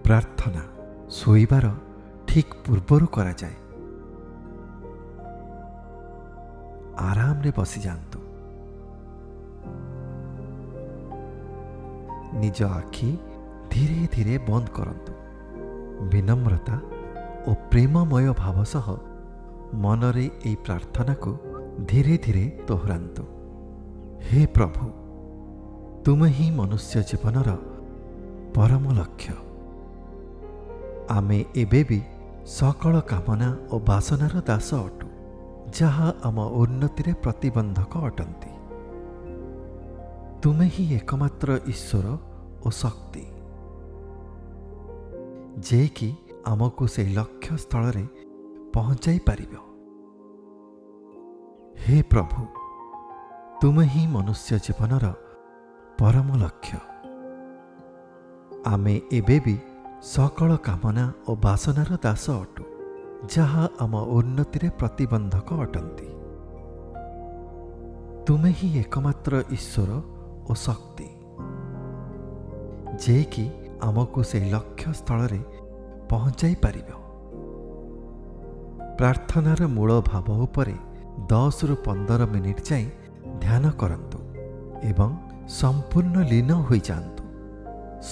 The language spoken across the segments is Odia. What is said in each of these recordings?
ପ୍ରାର୍ଥନା ଶୋଇବାର ଠିକ୍ ପୂର୍ବରୁ କରାଯାଏ। ଆରାମରେ ବସିଯାଆନ୍ତୁ। ନିଜ ଆଖି ଧୀରେ ଧୀରେ ବନ୍ଦ କରନ୍ତୁ। ବିନମ୍ରତା ଓ ପ୍ରେମମୟ ଭାବ ସହ ମନରେ ଏହି ପ୍ରାର୍ଥନାକୁ ଧୀରେ ଧୀରେ ଦୋହରାନ୍ତୁ। ହେ ପ୍ରଭୁ, ତୁମେ ହିଁ ମନୁଷ୍ୟ ଜୀବନର ପରମ ଲକ୍ଷ୍ୟ। ଆମେ ଏବେ ବି ସକଳ କାମନା ଓ ବାସନାର ଦାସ ଅଟୁ, ଯାହା ଆମ ଉନ୍ନତିରେ ପ୍ରତିବନ୍ଧକ ଅଟନ୍ତି। ତୁମେ ହିଁ ଏକମାତ୍ର ଈଶ୍ୱର ଓ ଶକ୍ତି, ଯେ କି ଆମକୁ ସେହି ଲକ୍ଷ୍ୟସ୍ଥଳରେ ପହଞ୍ଚାଇ ପାରିବ। ହେ ପ୍ରଭୁ, ତୁମେ ହିଁ ମନୁଷ୍ୟ ଜୀବନର ପରମ ଲକ୍ଷ୍ୟ। ଆମେ ଏବେ ବି ସକଳ କାମନା ଓ ବାସନାର ଦାସ ଅଟୁ, ଯାହା ଆମ ଉନ୍ନତିରେ ପ୍ରତିବନ୍ଧକ ଅଟନ୍ତି। ତୁମେ ହିଁ ଏକମାତ୍ର ଈଶ୍ୱର ଓ ଶକ୍ତି, ଯେ କି ଆମକୁ ସେହି ଲକ୍ଷ୍ୟସ୍ଥଳରେ ପହଞ୍ଚାଇ ପାରିବ। ପ୍ରାର୍ଥନାର ମୂଳ ଭାବ ଉପରେ 10ରୁ 15 ମିନିଟ୍ ଯାଏଁ ଧ୍ୟାନ କରନ୍ତୁ ଏବଂ ସମ୍ପୂର୍ଣ୍ଣ ଲୀନ ହୋଇଯାଆନ୍ତୁ।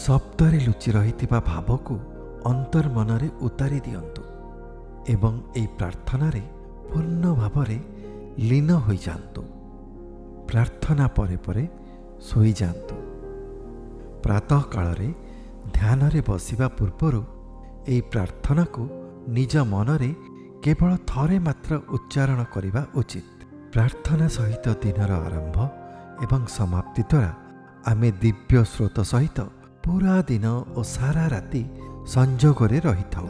ଶବ୍ଦରେ ଲୁଚି ରହିଥିବା ଭାବକୁ ଅନ୍ତର୍ମନରେ ଉତାରି ଦିଅନ୍ତୁ ଏବଂ ଏହି ପ୍ରାର୍ଥନାରେ ପୂର୍ଣ୍ଣ ଭାବରେ ଲୀନ ହୋଇଯାଆନ୍ତୁ। ପ୍ରାର୍ଥନା ପରେ ପରେ ଶୋଇଯାଆନ୍ତୁ। ପ୍ରାତଃକାଳରେ ଧ୍ୟାନରେ ବସିବା ପୂର୍ବରୁ ଏହି ପ୍ରାର୍ଥନାକୁ ନିଜ ମନରେ କେବଳ ଥରେ ମାତ୍ର ଉଚ୍ଚାରଣ କରିବା ଉଚିତ। ପ୍ରାର୍ଥନା ସହିତ ଦିନର ଆରମ୍ଭ ଏବଂ ସମାପ୍ତି ଦ୍ୱାରା ଆମେ ଦିବ୍ୟ ସ୍ରୋତ ସହିତ ପୁରା ଦିନ ଓ ସାରା ରାତି ସଂଯୋଗରେ ରହିଥାଉ।